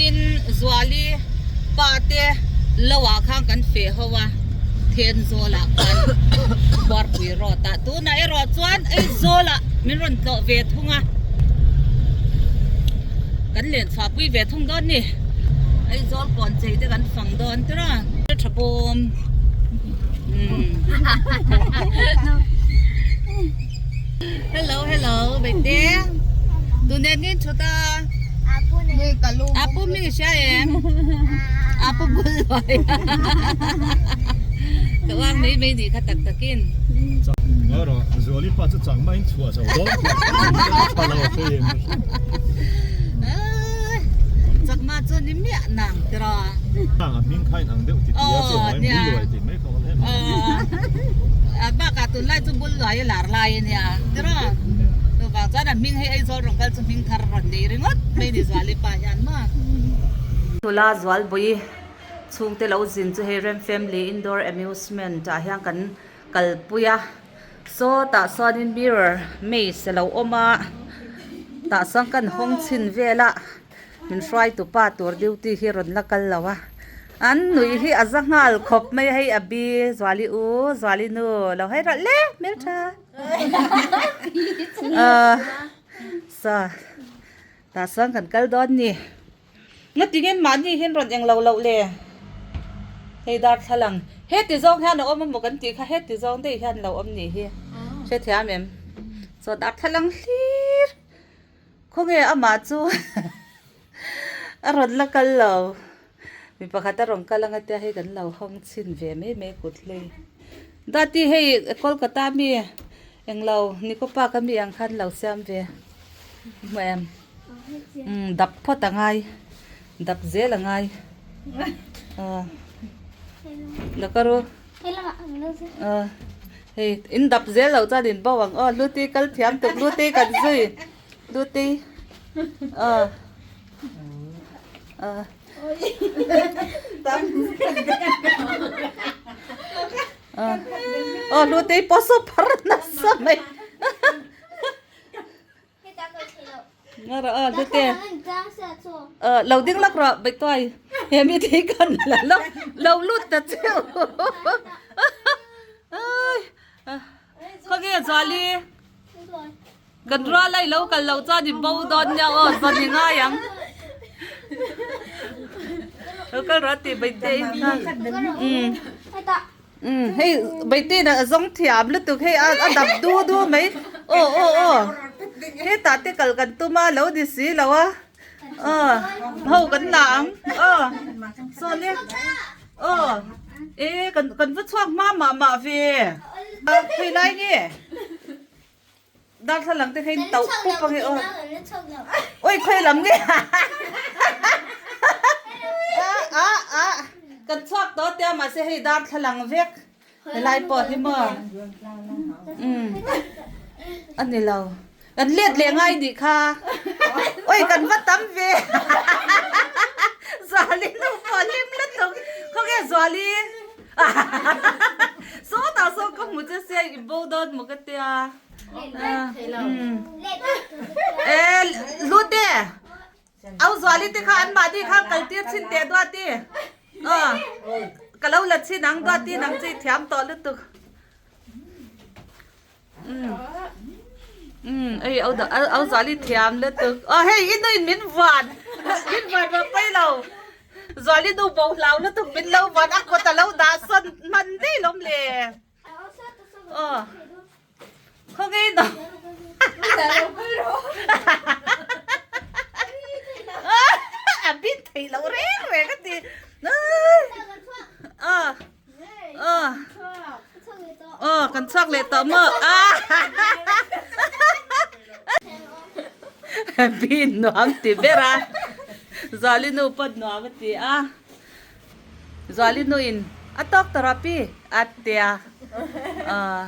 Nimin Zuali pa te lo ah khan kan feh ho a, Thenzawl ah khan Khuarpui road ah tunah erawh chuan Aizawl ah min rawn tlawh ve thung a, kan len chhuah pui ve thung dawn ni. Aizawl kawn chei te kan fang dawn tir a. Tha bawm. Hello hello Baite. Tune ngin thut a. Apu mi hria em? Apu bul luai. Ka uang mai mai nih kha tak takin. Ngaro Zuali pa chu chang mai in chhuah zo dawn. Tha lo hre em. Chakma chu ni miah nang tira. A hming kha in ang deuh ti tia chu mai bul luai ti mai kha awm em. A bakah tunlai chu bul luai a lar lai a nia tira. Chuvang chuan a hming hei Aizawl rawn kal chu hming thar rawn nei ringawt mai ni Zuali pa hian maw. Tula Zualbui chhungte lo zin chu hei Rem Family Indoor Amusement ah hian kan kalpui a saw tah chuanin mirror maze a lo awm a tah chuan kan hawng chhin vel a min hruaitu pa tur duty hi rawn la kal lo a an nuih hi a za nghal khawp mai a hei a bi Zuali u Zuali nu lo hei rawh le hmeltha ahh saw tah chuan kan kal dawn ni. Ngatinge mahni hian rawn eng lo loh le? Hei darthlalang heti zawng hian a awm emaw kan tih kha heti zawng daih hian lo awm nih hi hrethiam em? Chaw darthlalang hlir khawnge amah chu a rawn la kal lo mi pakhat a rawn kal anga tia hei kan lo hawng chhin ve mai mai kut hlei Dati hei Kolkata mi Englo, Nikopa ka mi ang khan lo siam ve hmu em? Umm dap phawt a ngai, dap zel a ngai. Aw la ka ru. Aw hei in dap zel loh chuan in bo ang aw Luti kal thiam tuk Luti kan zui Luti aw aw. Aw Hlutei pawh saw phar nasa mai. Nga rawh aw Hlute. Aw lo ding lak rawh Baituai. He mi thei kan la lo lo lut ta cheu. Ai khawnge Zuali. Kan rual a i lo kal loh chuan i bo dawn nia aw zawn i ngai ang. Lo kal rawh a ti Baite in kha. Umm umm hei Baite in a zawng thiam lutuk hei a dap du du mai aw aw aw hetah te kal kan tum a lo ni si lo a aw ho kan la ang aw saw le aw e kan kan va chhuak hma mah mah ve hei lai nge. Darthlalang te kha in tauh pup ang e aw. Oi khawi lam nge. A a a kan chhuak tawh tia mahse hei darthlalang vek helai pawh hi maw. Um a ni lo. Kan let leh ngai nih kha. Oi kan va tam ve. Zuali nu pawh hlim lutuk. Khawnge Zuali. Sawtah sawn ka hmu che sia i bo dawn maw ka tia. E Lute au Zuali te kha an mahni kha kal tir chhin teh Duati. Aw ka lo la chhin ang Duati nang chu i thiam tawh lutuk. Umm ei au au Zuali thiam lutuk. Aw hei i nuin min vuan min vuan rawh pawi lo. Zuali nu bo hlau lutuk min lo vuan a kawt a lo dah sawn hman daih lawm le. Aw khawnge i nawm a bin theih loh reng reng a ti. Aw aw aw kan chhuak leh tawh maw a bin nuam ti ber a Zuali nu pawh nuam a ti a Zuali nu in a tawk tawh rawh pi a ti a aw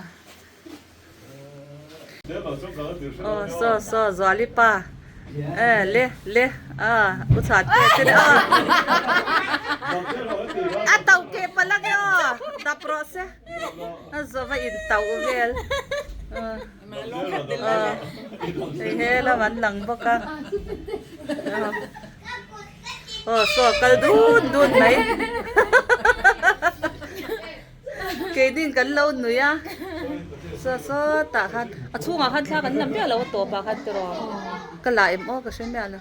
aw saw saw Zuali pa e le le a u chhuah te che le aw a tauh keh palh ange aw dap rawh se a zawh a in tauh vel hei he lam an lang bawk a. Aw saw kal dun dun mai. Keinin kan lo nui a. Saw saw tah khan a chhungah khan thla kan la miah lo a tawpah khan tiraw. Ka la em aw ka hre miah lo.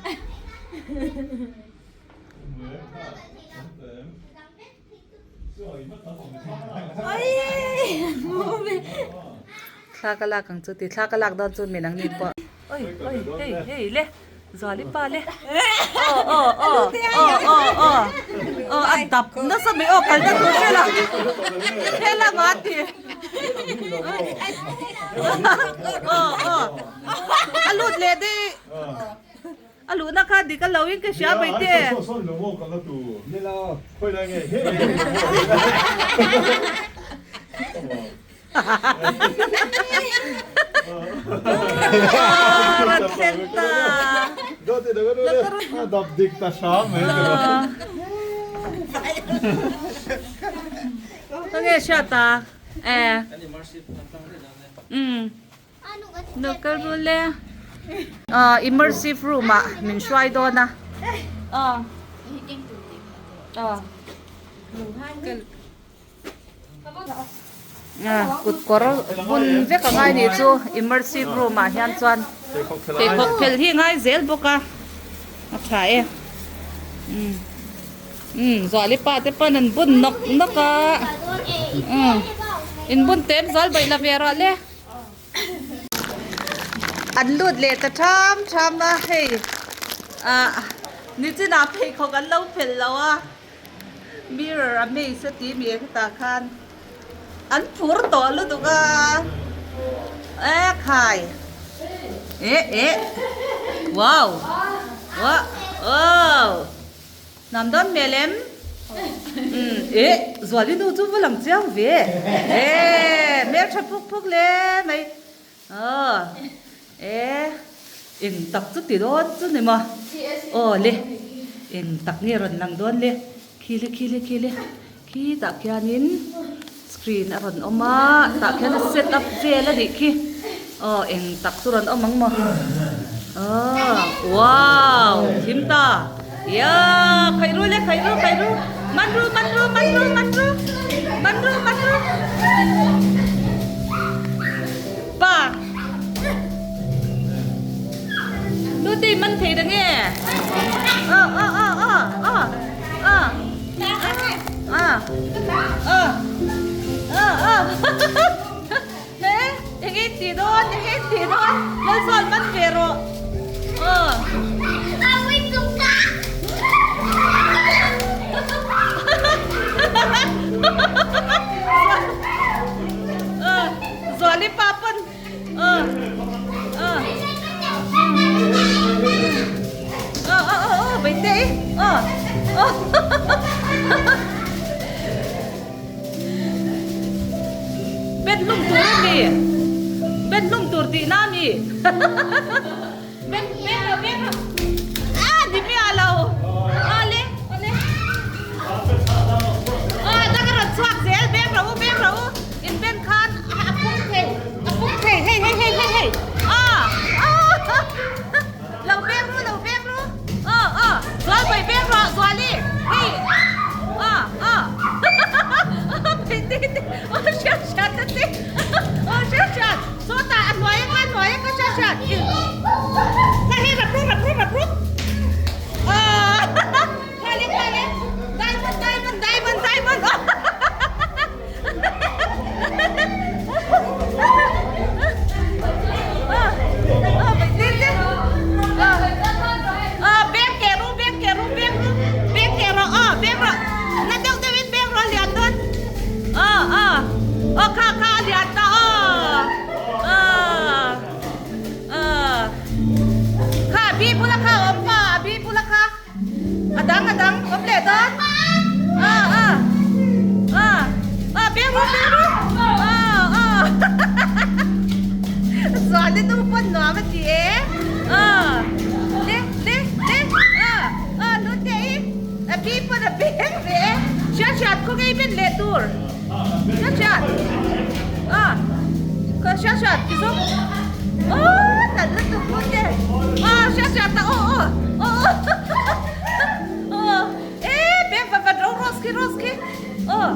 Thla ka lak ang chu ti thla ka lak dawn chu min ang ni pawh. Oi oi hei hei le Zuali pa le aw aw aw aw aw aw aw a dap nasa mai aw kal na tur hela hela ma ti aw aw a lut leh daih. A luhna kha dik a lo in ka hria mai te. Rawn thlen ta. Khawnge hriat a? E. Umm. Local rule le ah immersive room ah min hruai dawn a ah ah kut kawr bun vek a ngai nih chu immersive room ah hian chuan pheikhawk phelh hi a ngai zel bawk a a tha e umm umm zuali pa te pawn an bun nawk nawk a umm in bun tem zual baih la ve rawh le. An lut leh ta tham tham a hei ah nichinah pheikhawk an lo phelh lo a mirror a maze a tih mi hetah khan an phur tawh lutuk a e khai eh eh wow wow oh. Hnam dawn hmel em? Umm eh Zuali nu chu va lang chiang ve eh hmel tha phuk phuk hle mai aw eh eng tak chu ti dawn chu ni maw aw le eng tak nge rawn lang dawn le khi le khi le khi le khi tah khianin screen a rawn awm a tah khian a set up vel a nih khi aw eng tak chu rawn awm ang maw aw wow thim ta yeah khaih ru le khaih ru khaih ru man ru man ru man ru man ru man ru man ru pa tu ti man thei da nge aw aw aw aw aw aw Zuali pa pawn Bet hlum tur a mi bet hlum tur tih na a mi bet bet rawh bet rawh a ni miah lo a le a le a dang a rawn chhuak zel beng rawh u beng rawh u in ben khan a pung thei a pung thei hei hei hei hei hei a a lo beng ru lo beng ru aw aw zual bai beng rawh zuali hei a a aw hriat hriat te te aw hriat hriat sawtah a hnuai a kha hnuai a kha hriat hriat kha hei rap ru rap ru rap ru aw kha le kha le diamond diamond diamond diamond A dang a dang awm leh dawn a a a a beng ru beng ru a a Zuali nu pawn nuam a ti e a le le le a a lu te i a bi pawn a beng ve e hriat hriat khaw ngei ben leh tur hriat hriat a khaw hriat hriat ti zawk aw nalh lutuk lu te a hriat hriat ta aw aw aw aw. rose khi rose khi aw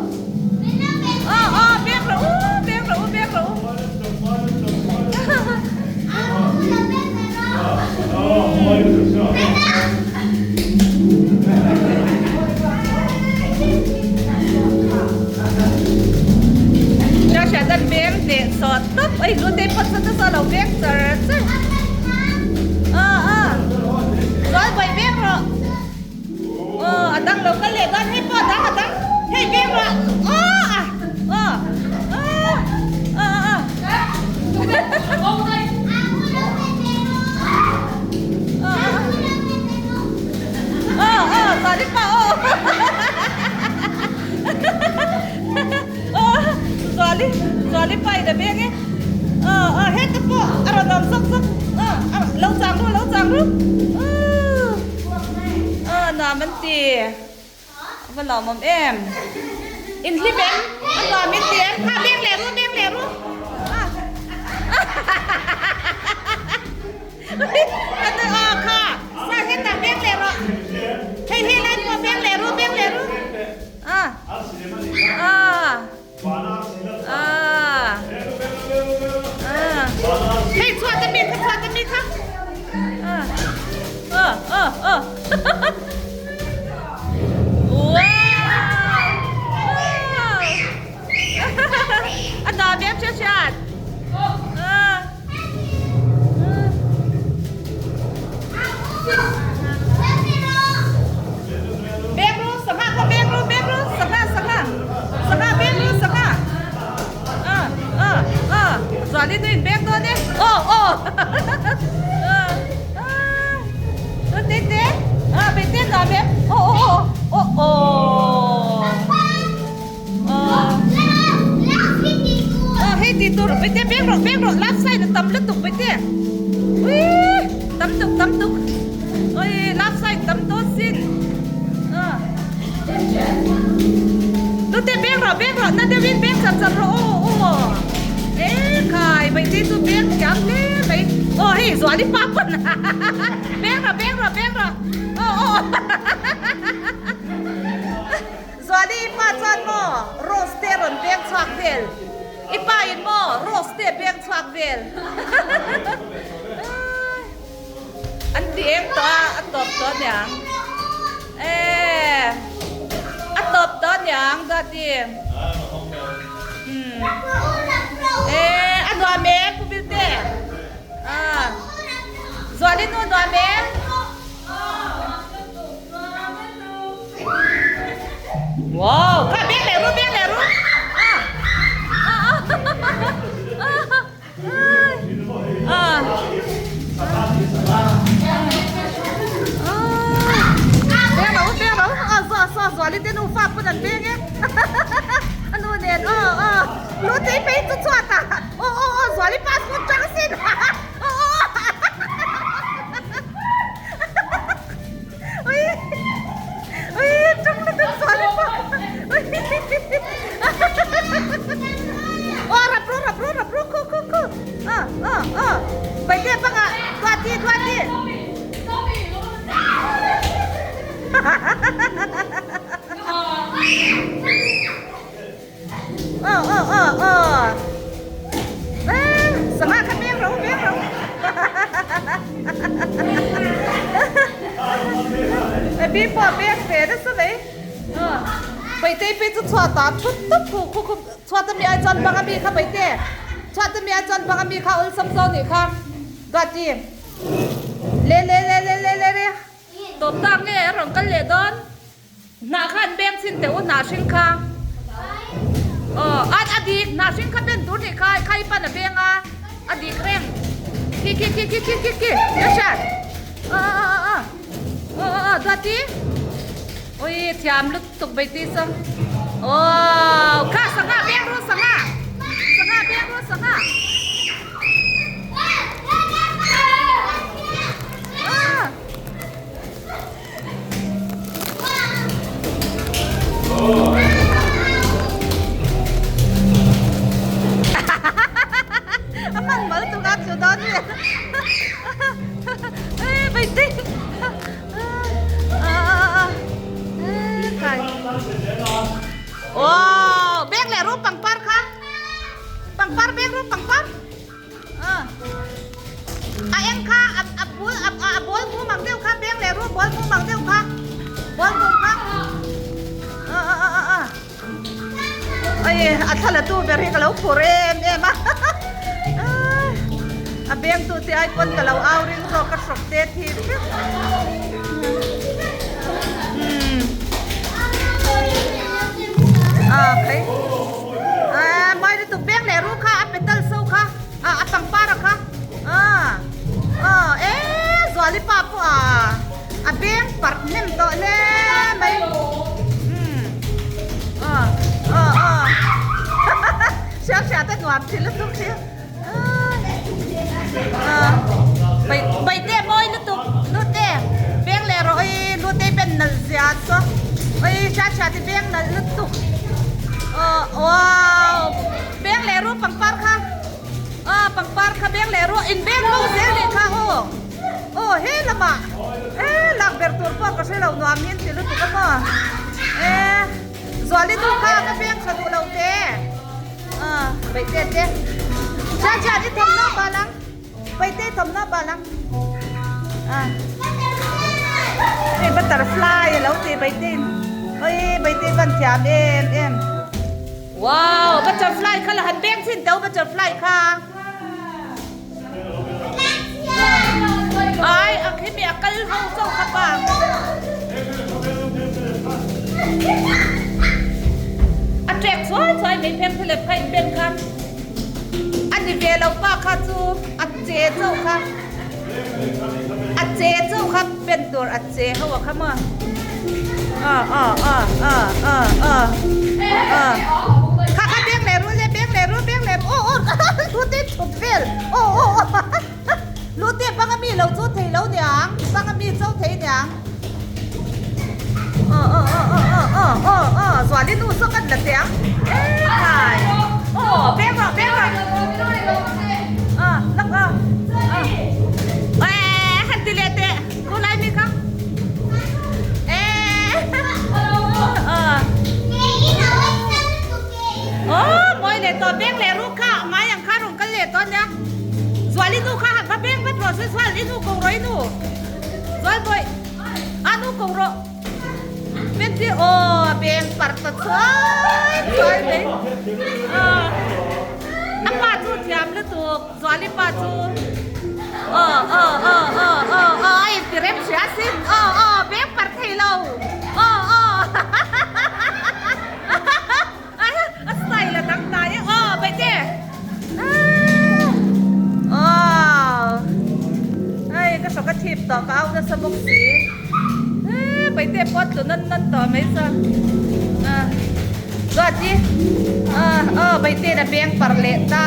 aw aw beng rawh u beng rawh u beng rawh u Joshua chuan beng teh sawt tawp a inlu te phawt sawn nasa lo beng char char aw aw zual vawi beng rawh aw a dang lo kal leh dawn hei pawh a dang a dang hei beng rawh aw a aw aw aw aw aw aw sorry pa aw aw zuali zuali pa in a beng e aw aw heta pawh a rawn awm zawk zawk aw lo chang ru lo chang ru aw nuam an ti a va lawmawm em inhlim em a nuam in ti em kha beng leh ru beng leh ru aw kha sa hetah beng leh rawh hei hei lai pawh beng leh ru beng leh ru ah ah ah ah hei chhuat ami kha chhuat ami kha ah ah ah ah wow wow a nuam em hriat hriat ah Beng ru sangha kha beng ru beng ru sangha sangha sangha beng ru sangha ah ah ah zuali nu in beng dawn e aw aw ah ah te te ah be te nuam em aw aw aw aw aw hei tih tur bete beng rawh beng rawh left side a tam lutuk bete uii tam tuk tam tuk oi left side tam dawn sin tute beng rawh beng rawh na deuhin beng char char rawh aw aw e khai baihte chu beng thiam hle mai aw hei zuali pa pawn beng rawh beng rawh beng rawh aw aw Zuali i pa chuan maw Rose te a rawn beng chhuak vel? I pa in maw Rose te a beng chhuak vel? An ti eng tawh a, a tawp tawh aniang. Eee a tawp tawh aniang Duati. Umm eee a nuam em Pu Bilte? Aa Zuali nu nuam em? Wow, kha beng leh ru, beng leh ru. Ah. Ah. Ah. Ah. Beng ro, beng ro. Ah, zo so zuali te nu fa pun an beng e. Anu nen. Oh, oh. Lu tei pei chu chuat a. Oh, oh, oh, zuali pa su chang sin. Oh, oh. Sangha kha beng ro beng ro Bi pawh beng ve nasa mai Paitei phei chu chhuat ah thut tawp khu khu khu chhuat ami ai chuan bang ami kha paite chhuat ami ai chuan bang ami kha awlsam zawk nih kha Duati le le le le le le le tawp tak nge a rawn kal leh dawn. Hnah kha an beng chhin teh u hnah hring kha aw a a dik hnah hring kha ben tur nih kha kha i pan a beng a a dik reng khi khi khi khi khi khi khi ka hriat aw aw aw aw aw aw aw duati ui thiam lutuk bai ti chu aw kha sangha beng ru sangha sangha beng ru sangha ah. A hman mal tuk a chu dawn ni. Ê bình tĩnh. Kai. Aw beng leh ru pangpar kha pangpar beng ru pangpar a eng kha a bul a ball mum ang deuh kha beng leh ru ball mum ang deuh kha ball mum kha a a a a Oi a thla la tu ber hi ka lo phur em em a a beng tu te ai pawn ka lo au ring zawk ka hrawk te thi vek a khai a mai lutuk beng leh ru kha a petal so kha a a pangpar a kha a a e zuali pa pawh a A beng parh hnem tawh hle mai. Umm aw aw aw hriat hriat a nuam thil lutuk hi aw bai bai te mawi lutuk lute beng leh rawh oi lute pen nalh zia chu oi hriat hriat hi beng nalh lutuk aw wow beng leh ru pangpar kha aw pangpar kha beng leh ru in beng bo zel nih kha aw. Aw he lamah e lak ber tur pawh ka hre lo nuam hi an ti lutuk a maw e Zuali nu kha ka veng tha duh lo te a beih te te Cha cha i thawmhnaw bal ang Paite thawmhnaw bal ang a hei butterfly a lo ti Paite in oi Paite van thiam em em wow butterfly kha la han beng chhin tho butterfly kha. Ai a khi mi a kal ho chauh kha pa. A trek chuai chuai mai pheng philep kha in pen kha. A ni ve lo pa kha chu a che chauh kha. A che chauh kha pen tur a che ho a kha maw. A a a a a a a. Kha kha beng leh rul le beng leh rul beng leh aw aw lu te thut vel aw aw lu te bang ami lo chu thei lo niang bang ami cho thei niang aw aw aw aw aw aw aw aw zuali nu saw kan la teh ang e khai aw beng rawh beng rawh a lak a a e han ti leh teh tu lai mi kha e Aw mawi leh tawh beng leh ruk kha ngai ang kha rawn kal leh tawh ania Zual i nu kha han va beng vat rawh se Zual i nu ko rawh i nu Zual bawih a nu ko rawh Ben ti aw beng parh ta chuai chuai mai a pa chu thiam lutuk Zual i pa chu aw aw aw aw aw aw a inti rem hria sin aw aw beng parh thei lo aw aw. A style a dang ta e aw baihte aw hei ka hrawk a thip tawh ka au nasa bawk si baihte pawh tlu nan nan tawh mai chuan chuan hi aw baihte a beng parh leh ta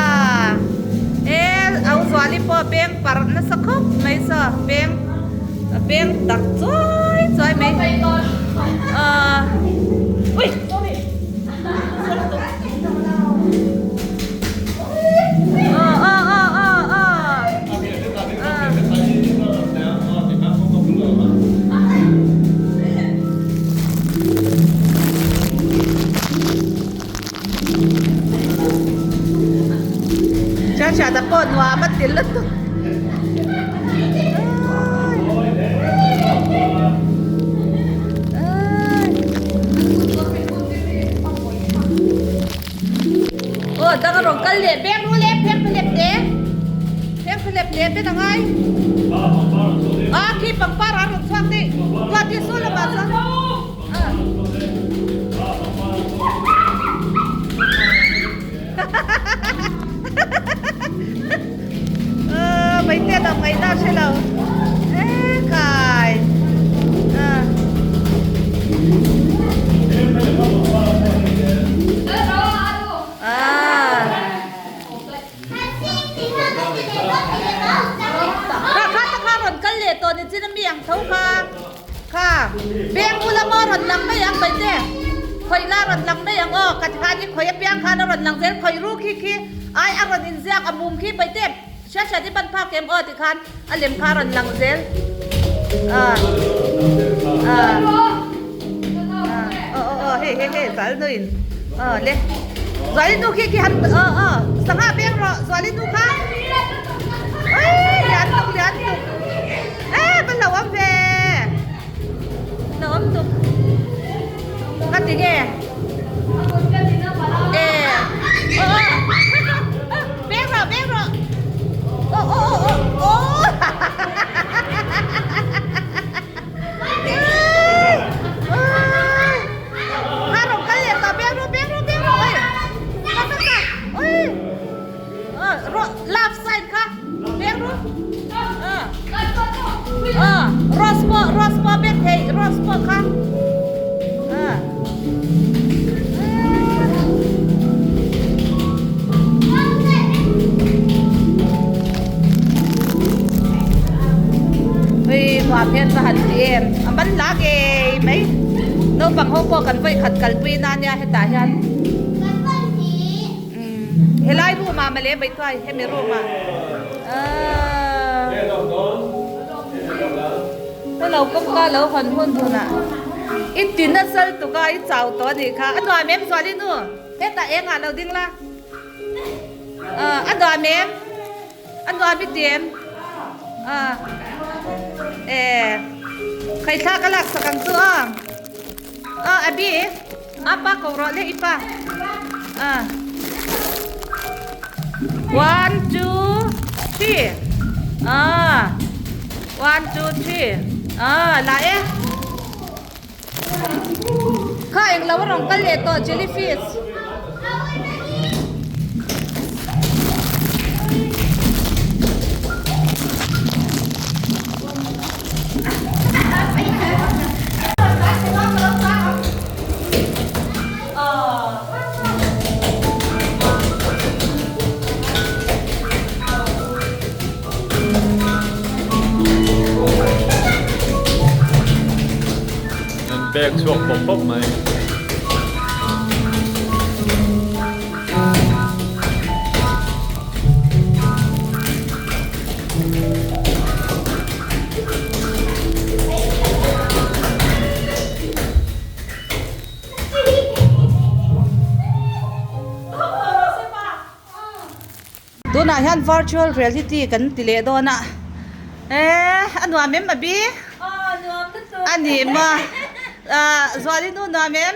e au zuali pawh a beng parh nasa khawp mai saw beng a beng tak chuai chuai mai ui. Church-ah pawh nuam a ti lutuk. Aw dang a rawn kal leh beng ru leh pheng phalep te pheng phalep leh te nangai a khi pangpar a rawn chhuak daih tuah ti saw lamah chuan a mai te dang mai na hre lo e khai a kha kha ta kha rawn kal leh tawh ni chin a mi ang tho kha. Kha, beng bula maw rawn lang mai ang Baite? Khawih la rawn lang mai ang aw, ka tikhan i khawih apiang khan a rawn lang zel, khawih ru khi khi ai a rawn inziak a mum khi Baite, hriat hriat i ban phak em aw tikhan a lem kha a rawn lang zel. Ah, ah, ah, aw aw aw hei hei hei zal nuin. Aw le Zuali nu khi khi han aw aw sangha peng rawh Zuali nu kha ui lian tuk lian tuk e va lo awm ve lo awm tuk ka ti nge e aw aw peng rawh peng rawh aw aw aw aw Kha rawn kal leh tawh beng ru beng ru beng ru oi ka ka ka oi ro love sign kha beng ru rose pawh rose pawh bet thei rose pawh kha Hei nuam hian va han ti em a man la ngei mai naupang ho pawh kan vawi khat kalpui na nia hetah hian helai room ah mawle baihtuai hemi room ah Hello kawngka lo hawn hun hunah i ti nasal tuk a i chau tawh a nih kha a nuam em Zuali nu hetah engah lo ding la a nuam em a nuam i ti em e khaithla ka lak sak ang chu a aw Abby apa ko rawh le i pa one two three one two three la e kha englo a rawn kal leh tawh jellyfish. An bag chhuak pawp pawp mai. Tunah hian virtual reality kan ti leh dawn a eh a nuam em abi a ni maw ah Zuali nu nuam em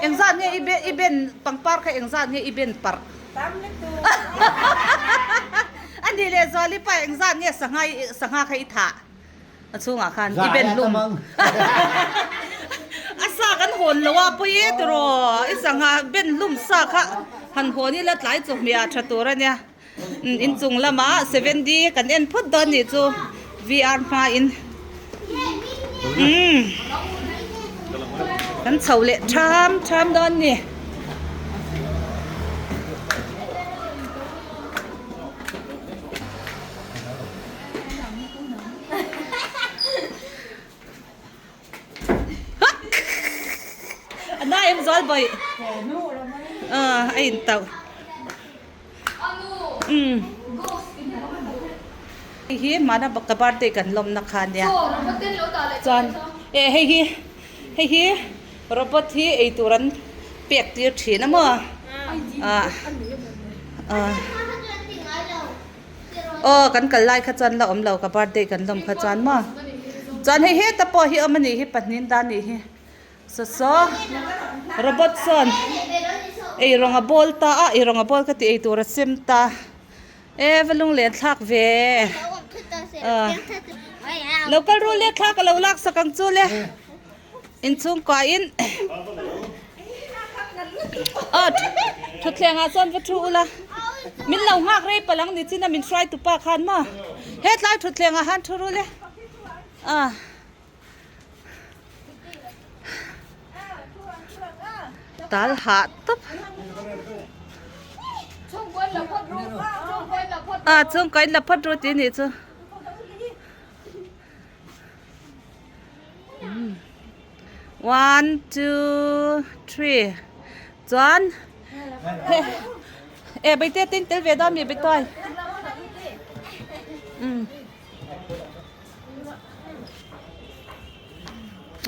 engzat nge i ben pangpar kha engzat nge i ben parh a ni leh Zuali pa engzat nge sangha sangha kha i thah. A chhungah khan i ben hlum. A sa kan hawn lo a pawi e tiraw i sangha ben hlum sa kha han hawn ila tlai chu hmia tha tur a nia. Inchung lamah 7D kan en phawt dawn nih chu VR hma in. Kan chho leh tham tham dawn ni. A na em zual bawih a in tauh umm hei hi hmana ka birthday kan lawmna kha ania chuan eh hei hi hei hi robot hi eitur an pek tir thin a maw ah ah. Aw kan kal lai kha chuan la awm lo ka birthday kan lawm kha chuan maw chuan hei heta pawh hi awm a nih hi pahnih dan nih hi saw saw robot sawn ei rawng a bawl ta a ei rawng a bawl ka ti ei tur a sem ta e va lunglen thlak ve lo kal ru le thla ka lo lak sak ang chu le inchhungkua in aw thutthleng ah chuan va thu ula min lo nghak rei palh ang ni chin a min hruai tu pa khan maw hetlai thutthleng ah han thu ru le ah tal hah tawp ah chhungkaw in la phawt ru tih anih chu. One two three chuan e beite tin tel ve dawn mi beituai um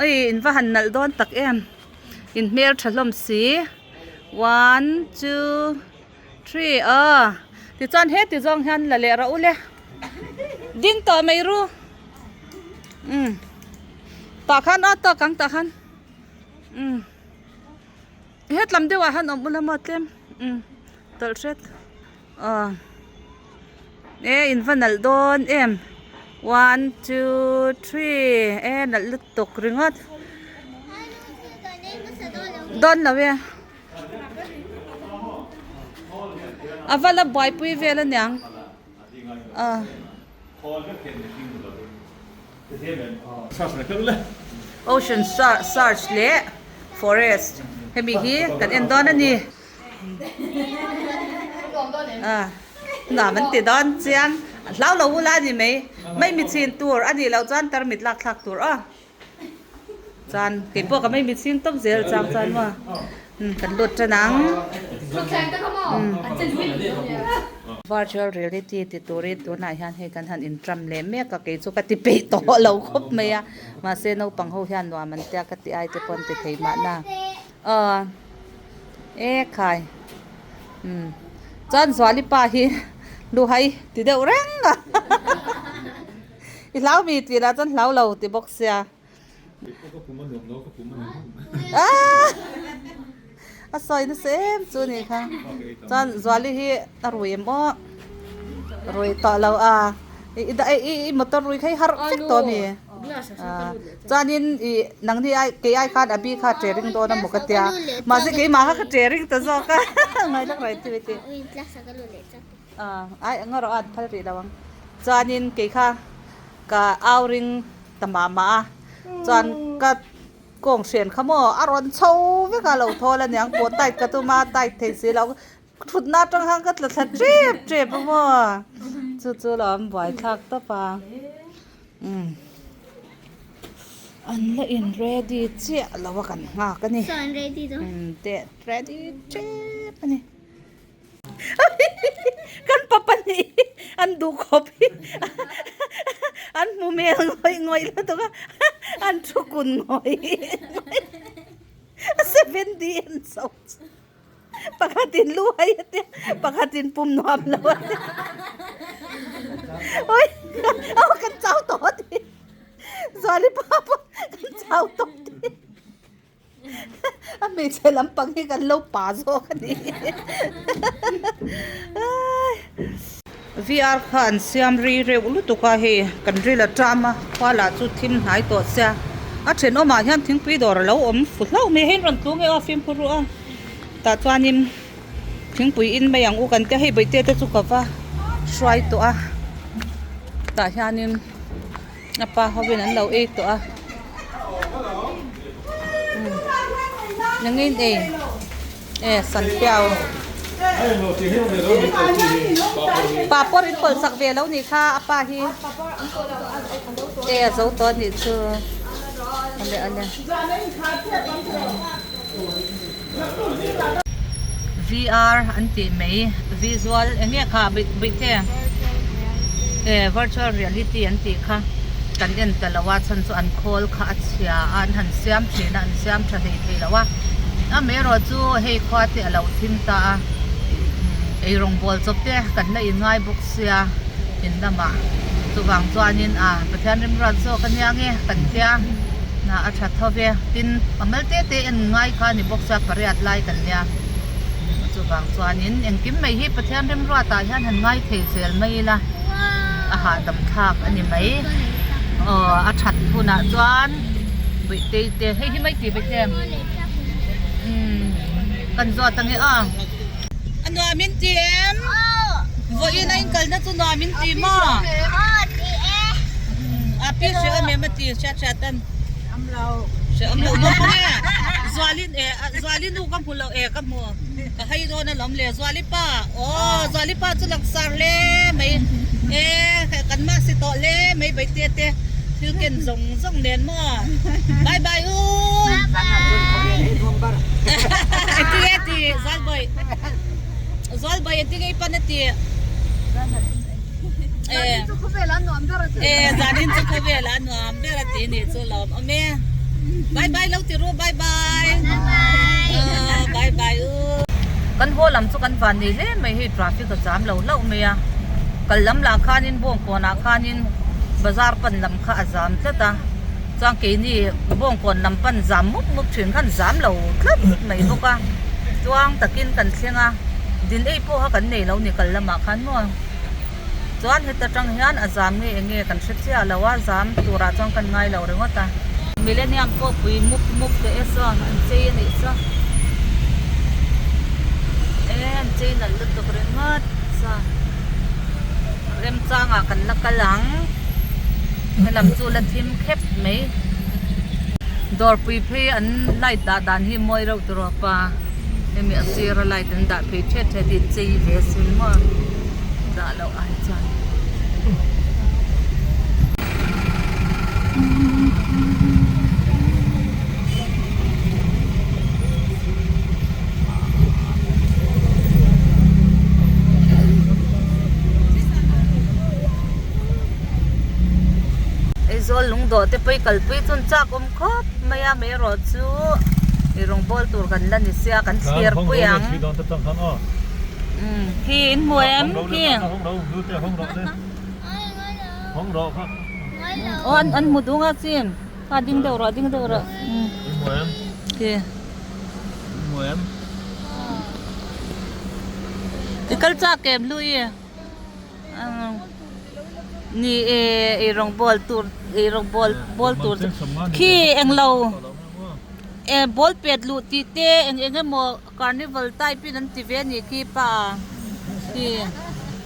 oi in va han nalh dawn tak em in hmel tha hlawm si. One two three aw tichuan heti zawng hian la leh rawh u le ding tawh mai ru umm tah khan aw tawk ang tah khan umm hetlam deuhah hian awm ula maw tlem umm tawlh hret aw e in va nalh dawn em one two three e nalh lutuk ringawt dawn lo e. A va la buaipui vel aniang ah. Ocean search leh forest hemi hi kan en dawn a ni ah nuam an ti dawn chiang hlau lo ula a ni mai mai mi chhin tur a nih loh chuan tarmit lak thlak tur aw. Chuan kei pawh ka mai mit chhing tawp zel chang chuan maw umm kan lut tan ang umm virtual reality ti turin tunah hian hei kan han intram leh mek a kei chu ka ti peih tawh lo khawp mai a mahse naupang ho hian nuam an tia ka ti ai te pawh an ti thei mahna aw e khai umm chuan Zuali pa hi luhai ti deuh reng a. I hlau mi tih lah chuan hlau lo ti bawk sia. A sawi nasa em chu ni kha. Chuan Zuali hi a rui em aw. Rui tawh lo a. I motor rui kha i harh vek tawh a mi. Chuanin i nangni ai kei ai khan Abi kha a ring dawn a maw ka tia. Mahse keimah kha ka che ring ta zawk a. Ngaihna ka rawn ti ve tih. Ai eng erawh a an phal rih lo ang. Chuanin kei kha ka au ring ta mah mah a, chuan ka kawng hren kha maw a rawn chho vek a, lo thawl a niang pawh tight ka tum a, tight thei si lo, thutna atang khan ka tla thla tep tep a maw, chu chu lo an buaithlak tawp a, umm an la in ready chiah lo a kan nghak a ni, umm teh ready tep a ni. Kan pa pahnih hi an duh khawp hi an hmu hmel ngawih ngawih lutuk a an thu kun ngawih ngawih a 7D an chho chu pakhatin lu hai a tia pakhatin pum nuam lo a tia ui aw kan chau tawh a ti Zuali pa pawh kan chau tawh a ti. A hmeichhe lampang hi kan lo pa zawk a ni. VR kha an siam ri reuh lutuk a hei kan ril a ṭam a khua lah chu thim hnai tawh sia a thenawmah hian thingpui dawr a lo awm fu hlauh mai hei rawn tlung e aw fimkhur ru a tah chuanin thingpui in mai ang u kan tia hei bawihte te chu ka va hruai tawh a tah hianin. A pa hovin an lo ei tawh a nangin ei e sanpiau papawr in pawlh sak ve lo nih kha a pa hi e a zo tawh a nih chu ale ale. VR an tih mai visual eng nge kha bawihte e virtual reality an tih kha kan en ta lo a chhan chu an khawl kha a chhia a an han siam thin a an siam tha hlei thei lo a amaherawh chu hei khua te a lo thim ta a eirawng bawl chawp te kan la inngai bawk sia in lamah chuvang chuanin a Pathian rimruat zawk ania nge kan tia. Hna a tha tho ve. Tin, a mal te te en ngai kha a ni bawk chuan pariat lai kan nia. Chuvang chuanin engkim mai hi Pathian remruatah hian han ngai thei zel mai ila a hahdam thlak a ni mai. Aw a that hunah chuan Bawihte te hei hi mai tih Bawihte umm kan zawt ange a. A nuam in ti em? Vawiin a inkalna chu nuam in ti maw? A pi hre awm em a ti hriat hriat an. Hre awm lo bawk nge. Zualin e Zuali nu ka hmu lo e ka hmu. Ka hai dawn alawm le Zuali pa. Aw Zuali pa chu langsar hle mai. E kan mah si tawh hle mai Baite te thil ken zawng zawng nen maw. Bye bye u. Bye bye. Eti ti Zualbawi. Zualbawi eti ngei pan ati. Zanin chu khawvel a nuam ber ati. E zanin chu khawvel a nuam ber ati ni chu lawm awm e. Bye bye lo ti ru bye bye. Bye bye. Bye bye u. Kan haw lam chu kan van nei hle mai hei traffic a cham lo hlauh mai a. Kal lam lah khanin Bawngkawn ah khanin bazar pan lam kha a zam tlat a. Chuan keini Bawngkawn lam pan zam mup mup thin khan zam lo tlat mai bawk a. Chuang takin kan thleng a, din ei pawh kha kan nei lo ni kal lamah khan maw. Chuan heta tang hian a zam nge eng nge kan hre chiah lo a, zam turah chuan kan ngai lo ringawt a. Millennium pawh pui mup mup teh e saw an chei a nih chu. E an chei nalh lutuk ringawt saw remchangah kan la kal ang. Helam chu la thim khep mai. Dawrpui phei an light dah dan hi mawi reuh tur awp a. Hemi a sira light an dah phei thet thet hi chei ve sin maw dah loh ai chuan. Aizawl lungdawh te pawh i kalpui chun chak awm khawp mai a mai erawh chu ei rawng bawl tur kan la ni sia kan thlir pui ang khi in hmu em khi aw an an hmu dung a chin kha ding deuh rawh ding deuh rawh khi i kal chak em lui Ni e eirawng bawl tur eirawng bawl bawl tur chu khi englo e ball pet luh tih te eng eng emaw carnival type in an ti ve a nih khi pa khi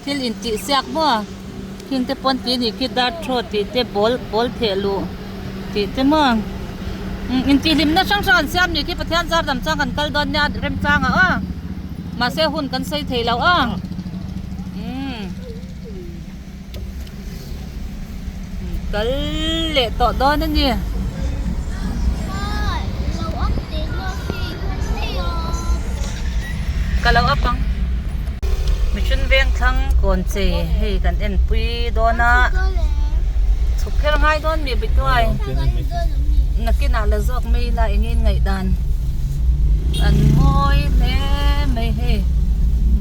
thil intih siak maw khing te pawh an ti a nih khi dart throw tih te ball ball theh luh tih te maw intihhlimna hrang hrang an siam a nih khi Pathian zar dam chuan kan kal dawn nia remchang ah aw mahse hun kan sawi thei lo aw. Kal leh tawh dawn a ni. Ka lo up ang. Mihring veng thlang kawn chei hei kan en pui dawn a. Chhuk kher ngai dawn mi bituai. Nakinah la zawk mai ila eng in ngaihdan an mawi hle mai hei.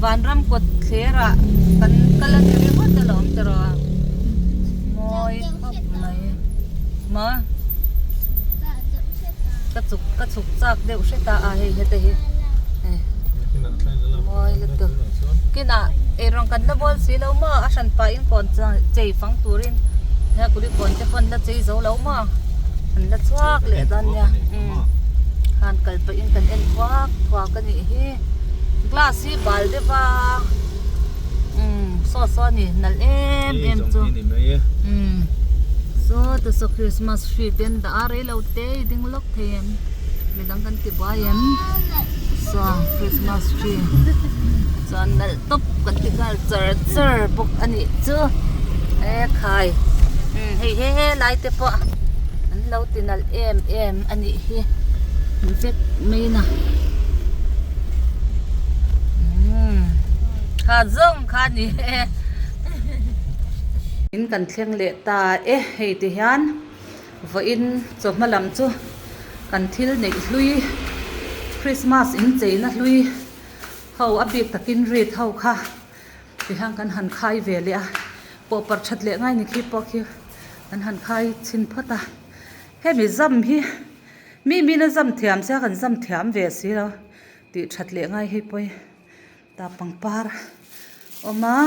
Vanram kawt thlerah kan kal a ni ringawt alawm tiraw mawi khawp mai maw ka chuk ka chuk chak deuh hret a a hei heta hi hei mawi lutuk kinah eirawng kan la bawl si lo maw a hran pahin kawn chei fang turin he kuli kawn te pawn la chei zo lo maw an la chhuak leh dawn nia khan kal pahin kan en thuak thuak a nih hi. Glass hi bal deuh a umm saw saw a ni nalh em em chu umm saw te saw christmas tree te an dah a rei lo te i ding lawk thei em midang kan ti buai em saw christmas tree chuan nalh tawp kan ti nghal char char bawk a nih chu e khai umm hei he helai te pawh an lo ti nalh em em a nih hi vek mai na. Kha zawng kha a ni e. In kan thleng leh ta e hei ti hian vawiin chawhma lam chu kan thil neih hlui Christmas incheina hlui ho a bik takin wreath ho kha ti hian kan han khai ve leh a pawh parh that leh ngai ni khi pawh khi kan han khai chhin phawt a hemi zam hi mi min a zam thiam sia kan zam thiam ve si lo. Tih that leh ngai hei pawi ta pangpar awm a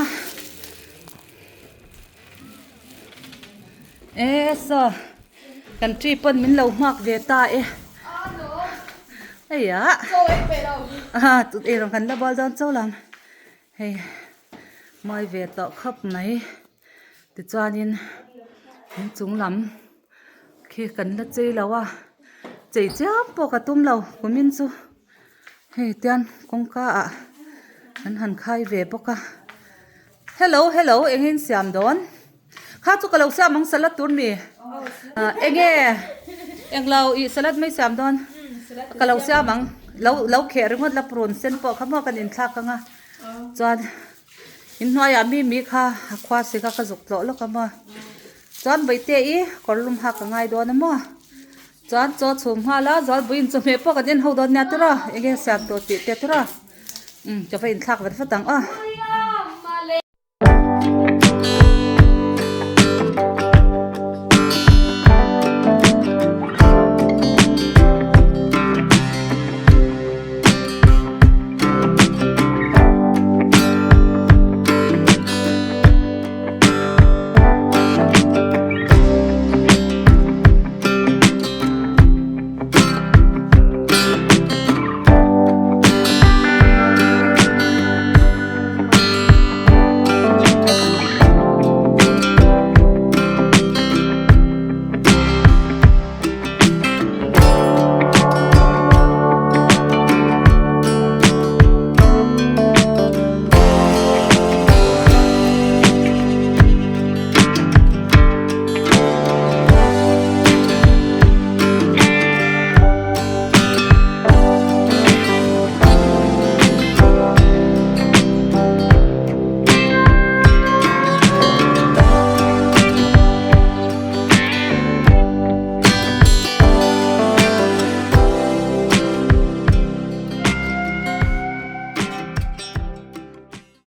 e saw kan tree pawn min lo nghak ve ta e eia a tut eirawng kan la bual dawn chauh lo ang hei mawi ve tawh khawp mai tichuanin inchung lam. Khi kan la chei lo a chei chiam pawh ka tum lo kumin chu hei tian kawngka ah an han khai ve bawk a hello hello eng in siam dawn kha chu ka lo siam ang salad tur mi ah enge englo ih salad mai siam dawn ka lo siam ang lo lo kheh ringawt la prun sen pawh kha maw kan inthlak ang a chuan inhnuaiah mi mi kha a khua si kha ka zuk tlawh lawk a maw. Chuan Vaite i kawr lum hak ka ngai dawn a maw? Chuan chaw chhum nghal a, Zualbuiin chawhmeh pawh kan en ho dawn nia tiraw, enge siam tur tih te tiraw. Umm ka va inthlak vat vat ang aw.